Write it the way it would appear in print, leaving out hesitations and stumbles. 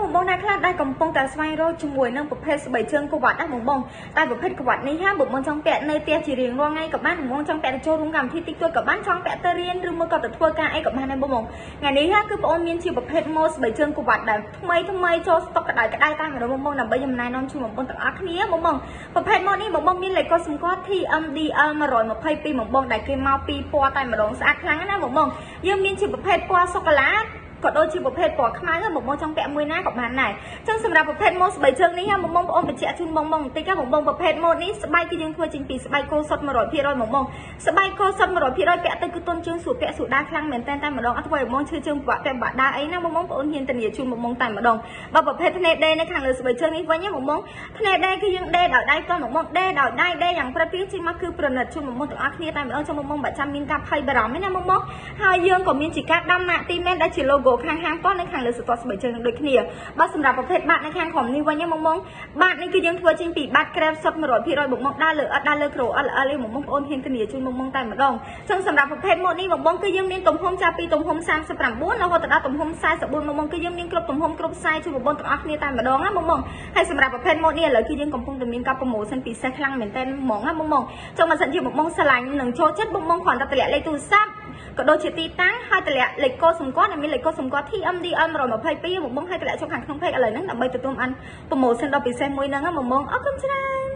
បងបងណាខ្លះដែលកំពុងតែស្វែងរកជាមួយនឹងប្រភេទស្បែកជើងក្រវ៉ាត់ណាបងបងតែប្រភេទក្រវ៉ាត់នេះហាបងបងចង់ពាក់នៅផ្ទះជារៀងរាល់ថ្ងៃក៏បានបងបងចង់ពាក់ទៅចូលរួមកម្មវិធីតិចតួចក៏បានចង់ពាក់ទៅរៀនឬមួយក៏ទៅធ្វើការអីក៏បានដែរបងបងថ្ងៃនេះហាគឺបងអូនមានជាប្រភេទម៉ូស្បែកជើងក្រវ៉ាត់ដែលថ្មីថ្មីចូលស្តុកក្តៅក្តៅតាមម្ដងបងបងដើម្បីចំណាយនាំជូនបងប្អូនទាំងអស់គ្នាបងបងប្រភេទម៉ូនេះបងបងមានលេខកូដសម្គាល់ TMDL 122បងបងដែលគេមកពីពណ៌តែម្ដងស្អាតខ្លាំងណាស់បងបងយើងមានជាប្រភេទពណ៌សូកូឡាក៏ដូចជាប្រភេទពណ៌ខ្មៅបងបងចង់ពាក់មួយណាក៏បានដែរចឹងសម្រាប់ប្រភេទម៉ូស្បែកជើងនេះបងបងប្អូនបញ្ជាក់ជូនបងបងបន្តិចបងបងប្រភេទម៉ូនេះស្បែកគឺយើងធ្វើចេញពីស្បែកគោសុទ្ធ100%បងបងស្បែកគោសុទ្ធ100%ពាក់ទៅគឺទន់ជើងស្រួលពាក់ស្រួលដើរខ្លាំងមែនតើតែម្ដងអត់ធ្វើឲ្យបងឈឺជើងពិបាកពាក់ពិបាកដើរអីណាបងបងប្អូនហ៊ានធានាជូនបងបងតែម្ដងបើប្រភេទធ្នេដេនៅខាងលើស្បែកជើងនេះវិញបងបងធ្នេដេគឺយើងដេដោយដៃកូនបងបងដេដោយដៃដេយ៉ាងប្រពីចេញមកគឺប្រណិតជូនបងបងទាំងអស់គ្នាតែម្ដងចាំបងបងបាច់ចាំមានការភ័យបារម្ភទេណាបងបងហើយយើងក៏មានជាការដាំម៉ាកទីមែនដែលជា logo ខាងហាងប៉ុននៅខាងលើស្រទាប់ស្បែកជើងនឹងដូចគ្នាបើសម្រាប់ប្រភេទបាតនៅខាងក្រោមនេះវិញបងបងបាតនេះគឺយើងធ្វើចេញពីបាតក្រែបសុទ្ធ100%បងបងដើរលើអត់ដើរលើក្រូអត់ល្អបងបងប្អូនហ៊ានធានាជូនបងបងតែម្ដងចឹងសម្រាប់ប្រភេទម៉ូតនេះបងបងគឺយើងមានទំហំចាប់ពីទំហំ39រហូតដល់ទំហំ44បងបងគឺយើងមានគ្រប់ទំហំគ្រប់ size ជូនបងបងទាំងអស់គ្នាតែម្ដងណាបងបងហើយសម្រាប់ប្រភេទម៉ូតនេះឥឡូវគឺយើងកំពុងតែមានការ promotion ពិសេសខ្លាំងមែនតើហ្មងណាបងបងចង់មកសិនជាបងបងស្រឡាញ់នឹងចូលចិត្តបងបងគ្រាន់តែតម្លាក់លេខទូរស័ព្ទក៏ដូចជាទីតាំងហើយតម្លាក់លេខកូដសម្គាល់ដែលមានលេខកូដសម្គាល់ TMDM 122បងបងហើយតម្លាក់ចូលខាងក្នុង page ឥឡូវហ្នឹងដើម្បីទទួលបាន promotion ដ៏ពិសេសមួយហ្នឹងណាបងបងអរគុណច្រើន។